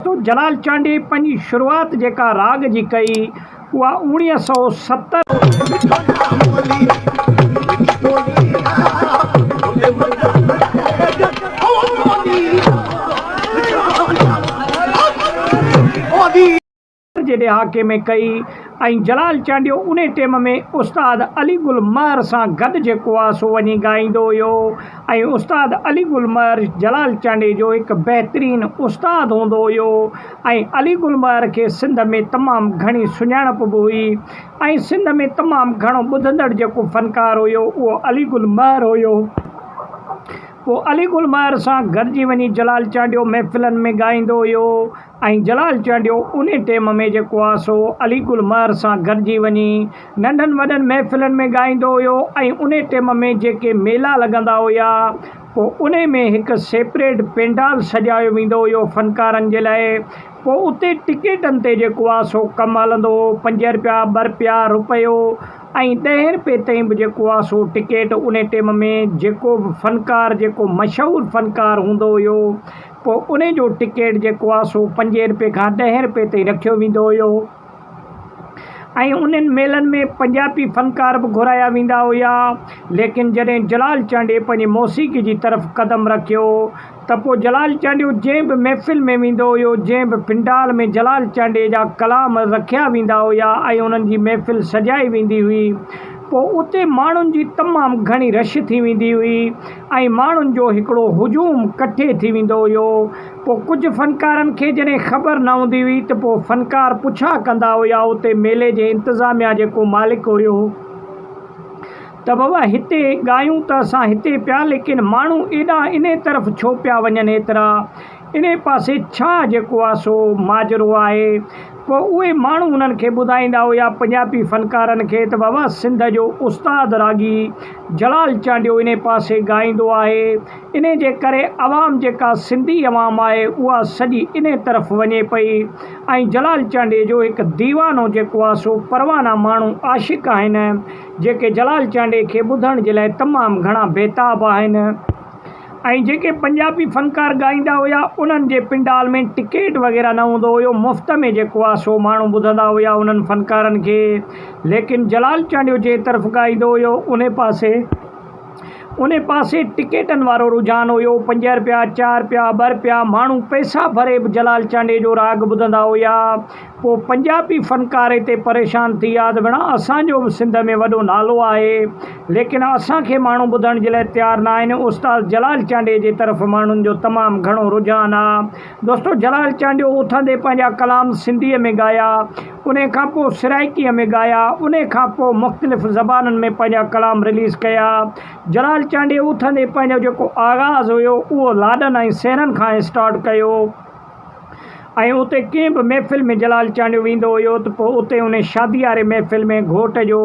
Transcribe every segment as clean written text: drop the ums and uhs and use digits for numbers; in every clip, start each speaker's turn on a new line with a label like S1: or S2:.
S1: دوستو جلال چانڊيي پنهنجي شروعات جيڪا راڳ جي ڪئي اها 1970. جي ڏهاڪي ۾ ڪئي ۽ جلال چانڊيو انهي ٽيم ۾ استاد علي گل مهر سان گڏ جيڪو آ سو وڃي ڳائيندو هيو ۽ استاد علي گل مهر جلال چانڊيي جو هڪ بهترين استاد هوندو هيو ۽ علي گل مهر کي سنڌ ۾ تمام گهڻي سڃاڻپ به هئي ۽ سنڌ ۾ تمام گهڻو ٻڌندڙ جيڪو فنڪار هيو اهو علي گل مهر هيو. پوء علي گل مهر سان گڏجي وڃي جلال چانڊيو محفلن ۾ ڳائيندو هيو ۽ جلال چانڊيو انهي ٽيم ۾ جيڪو آ سو علي گل مهر سان گڏجي وڃي ننڍن وڏن محفلن ۾ ڳائيندو هيو ۽ انهي ٽيم ۾ جيڪي ميلا لڳندا هيا پوء انهي ۾ هڪ سيپريٽ پينڊال سجايو ويندو هيو فنڪارن جي لاء پوء اتي ٽڪيٽن تي جيڪو آ سو ڪم هلندو هو پنج رپيا ٻه رپيا رپيو ۽ ڏهين رپئي تائين به جيڪو آ سو ٽڪيٽ انهي ٽيم ۾ جيڪو به فنڪار جيڪو مشهور فنڪار هوندو هيو پوء انهي جو ٽڪيٽ جيڪو آ سو پنجين رپئي کان ڏهين رپئي تائين رکيو ويندو هيو ۽ انهن ميلن ۾ پنجابي فنڪار به گهرايا ويندا هيا ليڪن جڏهن جلال چانڊيي پنهنجي موسيقي جي طرف قدم رکيو ته پوء جلال چانڊيو جنهن به محفل ۾ ويندو هيو، جنهن به پنڊال ۾ جلال چانڊيي جا ڪلام رکيا ويندا هيا ۽ انهن جي محفل سجائي ويندي هئي، پوء اتي ماڻهن جي تمام گهڻي رش ٿي ويندي هئي ۽ ماڻهن جو هڪڙو هجوم ڪٺي ٿي ويندو هيو. پوء ڪجهه فنڪارن کي جڏهن خبر نه هوندي هئي ته پوء فنڪار پڇا ڪندا هيا اتي ميلي جي انتظاميا جيڪو مالڪ هيو. ته بابا هتي ڳايون ته اسان هتي پيا ليڪن ماڻهو ايڏا انهي طرف ڇو پيا وڃن ايترا انهي پاسي ڇا جيڪو آ سو ماجرو آهي پوء اهي ماڻهو انهن کي ٻڌائيندا هيا پنجابي فنڪارن کي ته بابا سنڌ جو استاد راڳي جلال چانڊيو انهي پاسي ڳائيندو آهي انهي جي ڪري عوام جيڪا سنڌي عوام آهي اها سڄي انهي طرف وڃي پئي ۽ جلال چانڊيي جو هڪ ديوانو جيڪو آ سو پروانا ماڻهو عاشق آهن جيڪي جلال چانڊيي کي ٻڌڻ جي لاء تمام گهڻا بيتاب آهن ۽ جيڪي پنجابي فنڪار ڳائيندا هيا انهن جي پنڊال ۾ ٽڪيٽ وغيره نه هوندو هيو مفت ۾ جيڪو آ سو ماڻهو ٻڌندا هيا انهن فنڪارن کي ليڪن جلال چانڊيو جنهن طرف ڳائيندو هيو انهي پاسي انهي پاسي ٽڪيٽن وارو رجحان هيو، پنج رپيا، چار رپيا، ٻه رپيا، ماڻهو پئسا ڀري به جلال چانڊيي جو راڳ ٻڌندا هيا. پوء پنجابي فنڪار هتي پريشان ٿي ويا ته ڀيڻا اسان جو به سنڌ ۾ وڏو نالو آهي، ليڪن اسان کي ماڻهو ٻڌڻ جي لاء تيار نه آهن، استاد جلال چانڊيي جي طرف ماڻهن جو تمام گهڻو رجحان آ. دوستو جلال چانڊيو اٿندي پنهنجا ڪلام سنڌيء ۾ ڳايا. انهي کان پوء سرائيڪيء ۾ ڳايا، انهي کان پوء مختلف زبانن ۾ پنهنجا ڪلام رليز ڪيا. جلال چانڊيي اٿندي پنهنجو جيڪو آغاز هيو اهو لاڏن ۽ سهرن کان اسٽارٽ ڪيو ۽ اتي ڪنهن به محفل ۾ جلال چانڊيو ويندو هيو ته پوء اتي انهي شادي واري محفل ۾ گهوٽ جو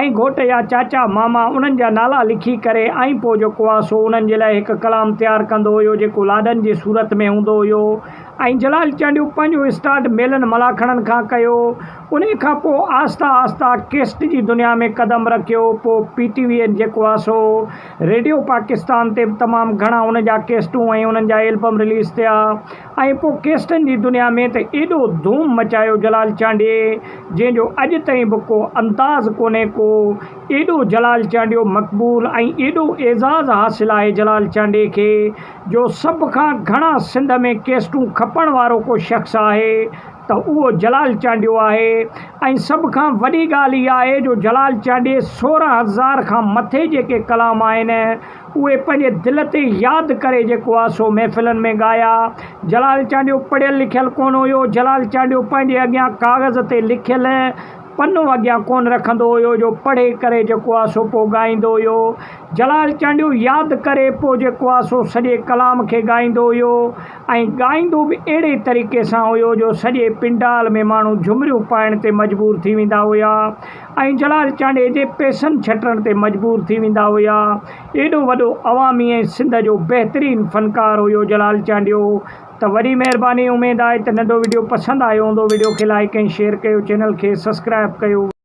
S1: ۽ گهوٽ جا چاچا ماما انهن جا نالا لکي ڪري ۽ پوء جيڪو آ سو انهن جي لاء هڪ ڪلام تيار ڪندو هيو جيڪو لاڏن جي صورت ۾ هوندو هيو ۽ جلال چانڊيو پنهنجو اسٽارٽ ميلن ملاکڙن کان ڪيو انهي کان پوء آهسته آهسته ڪيسٽ جي دنيا ۾ قدم رکيو پوء پي ٽي وي جيڪو آ سو ريڊيو پاڪستان تي به تمام گهڻا ان جا ڪيسٽون ۽ انهن جا البم رليز ٿيا ۽ پوء ڪيسٽن جي دنيا ۾ ته ايڏو ڌوم مچايو جلال چانڊيي جنهن جو اڄ تائين به ڪو انداز ڪونهي ڪو ايڏو جلال چانڊيو مقبول ۽ ايڏو اعزاز حاصل آهي جلال چانڊيي کي جو سڀ کان گهڻا سنڌ ۾ ڪيسٽون کپڻ وارو ڪو شخص آهي ته اهو جلال چانڊيو آهي ۽ سڀ کان وڏي ڳالهه اها آهي جو جلال چانڊيي 16 هزار کان مٿي جيڪي ڪلام آهن اهي پنهنجي دل تي ياد ڪري جيڪو آ سو محفلن ۾ ڳايا. جلال چانڊيو پڙهيل لکيل ڪونه هيو. جلال چانڊيو پنهنجي اڳيان ڪاغذ تي لکيل پنو اڳيان ڪونه رکندو هيو جو پڙهي ڪري جيڪو آ سو پوء ڳائيندو هيو. جلال چانڊيو ياد ڪري پوء جيڪو آ سو سڄي ڪلام کي ڳائيندو هيو ۽ ڳائيندو به اهڙي طريقي سان هيو جو سڄي پنڊال ۾ ماڻهو جهمريون پائڻ تي مجبور ٿي ويندا هيا. ۽ جلال چانڊيي جي پئسن ڇٽڻ تي مجبور ٿي ويندا هيا. ايڏو وڏو عوامي ۽ سنڌ جو بهترين فنڪار هيو جلال چانڊيو ته وڏي مهرباني اميد آهي ته ننڍو وڊيو پسند آيو هوندو وڊيو کي لائيڪ ۽ شيئر ڪيو چينل کي سسڪرائب ڪيو.